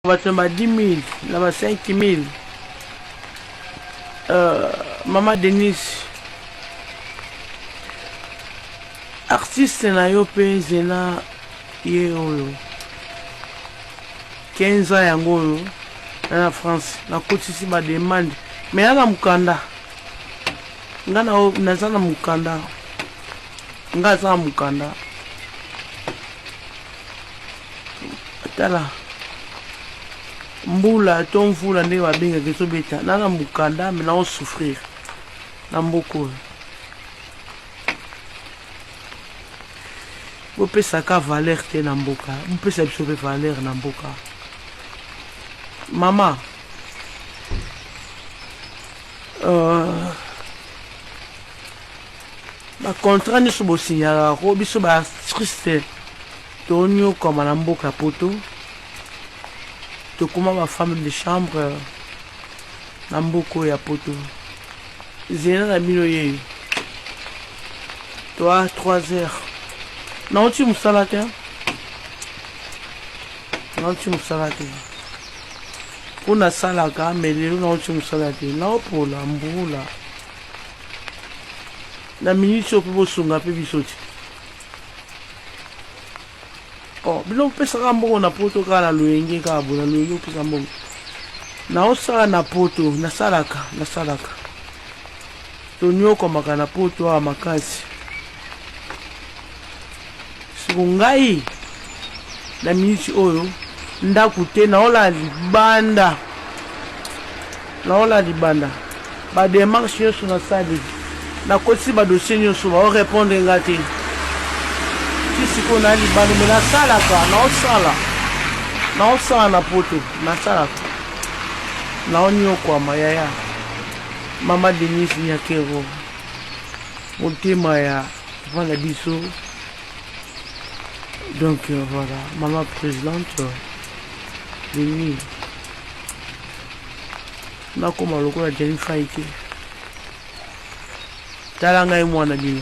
Bato na ba 10.000 na ba 5.000. Mama Denise, artiste na yo mpe zela ye oyo 15 ans yango oyo na na France, nakotisi ba demande mais na na mokanda nga naza na mokanda, nga aza na mokanda. Tala mbula to mvula ndenge babengaka ezobeta na na mokanda me nao souffrir na mboka oyo. Bopesaka valeur te na mboka, bopesa biso mpe valeur na mboka. Mama ba contrat nyonso bosignalaka ko biso ba artiste tonyokwama na mboka poto, tokoma ba femme de chambre na mboka oyo ya poto. Zela na bino yeyo toa 3 heures nauti mosala te, nauti mosala te mpo nasalaka me lelo nauti mosala te, naopola mbula na miniti oyo mpo bosunga mpe biso te. Oh, bino opesaka mbongo na poto kaka na loyenge kaka bo na loyenge opesa mbongo naosala na poto, nasalaka nasalaka tonyokwamaka na poto awa makasi. Siko ngai na miniti oyo ndako te, naolala libanda, naolala libanda. Ba demarche nyonso nasali, nakotisi ba dossier nyonso, bao répondre nga te ti sikoyo na libanda. Me nasalaka, naosala naosala na poto, nasalaka, naonyokwama yaya. Mama Denise Nyakero, motema ya papa na biso. Donc voilà, mama présidente Denis, nakoma lokola Jenny Fai te. Tala ngai mwana bino,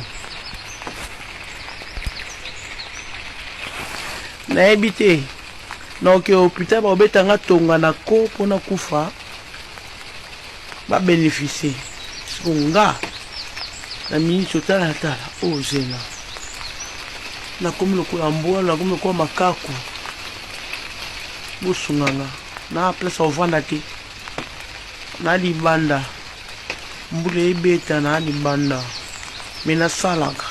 nayebi te naoke hôpital bakobeta nga tonga na ko mpona kufa ba bénéficier. Siko nga na miniti otala tala oyo zela, nakomi lokola mbwa, nakomi lokola makaku. Bosunganga na place ovanda te, na libanda mbula ebeta na libanda me nasalaka.